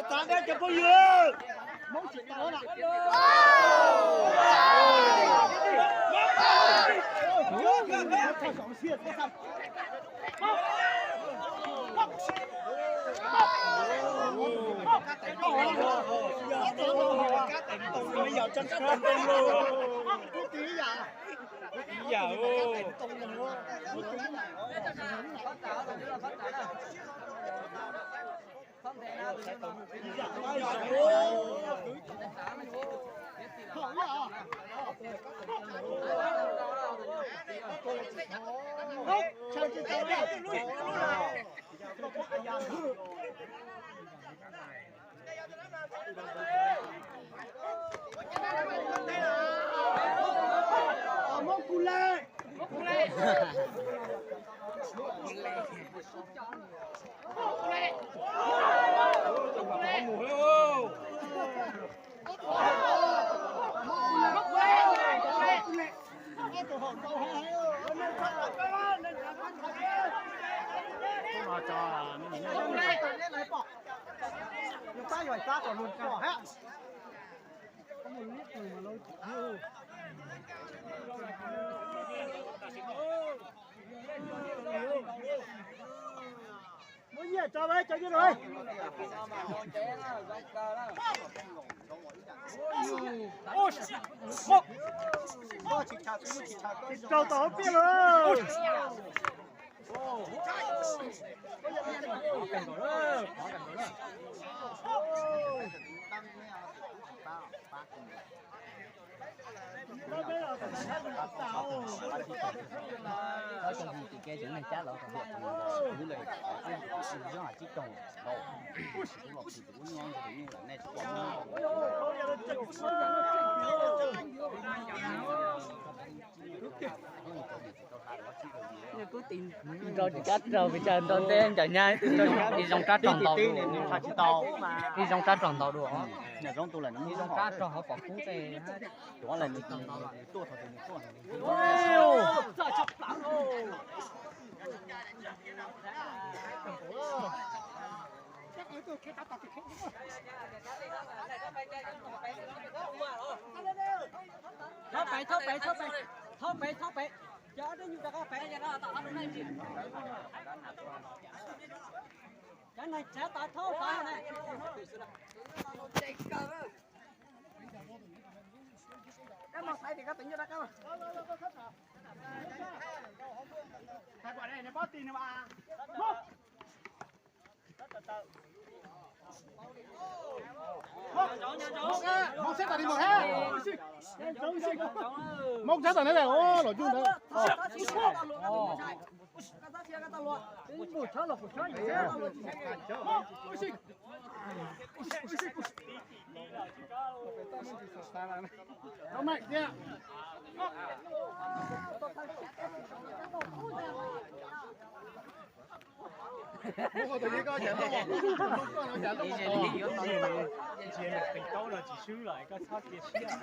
Txav nrab cov phooj ywg, Hmoob tsis tau na. Muab nyiaj tso, cov nyiaj no. Tsis raug tom hauv pliaj lawm. Nrau tsis kab raug pes tsawg, nrau ntej ncaws nyab ib zoo rab rog ntau dua. Ib zoo rab rog ntau dua. Ib zoo rab rog hauv pom kub tej. Thauj pem, thauj pem, thauj pem, thauj pem, thauj pem. Cov ob tug nyuj rov qab pem. Cov neeg tsav tod thauj pem na. Hmoob sab tom ne, lom cuj ntawd. Qeeg taub no tsis swb lawm, koj txhob cia siab.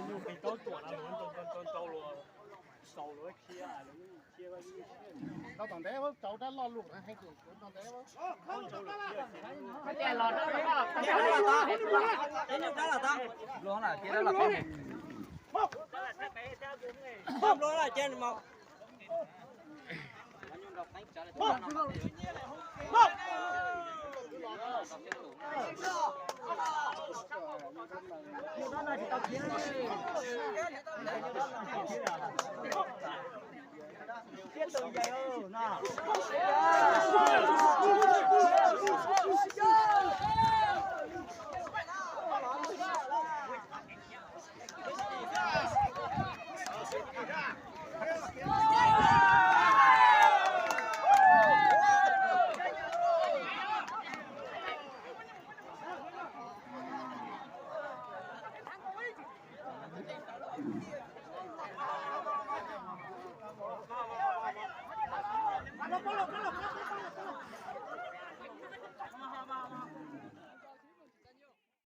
Nyuj qeeg taub tuam no ntau ntau ntau luag, xaus luag khiav. Rau tom ntev, rau rab loj lug na, heev tus rau tom ntev. Tiag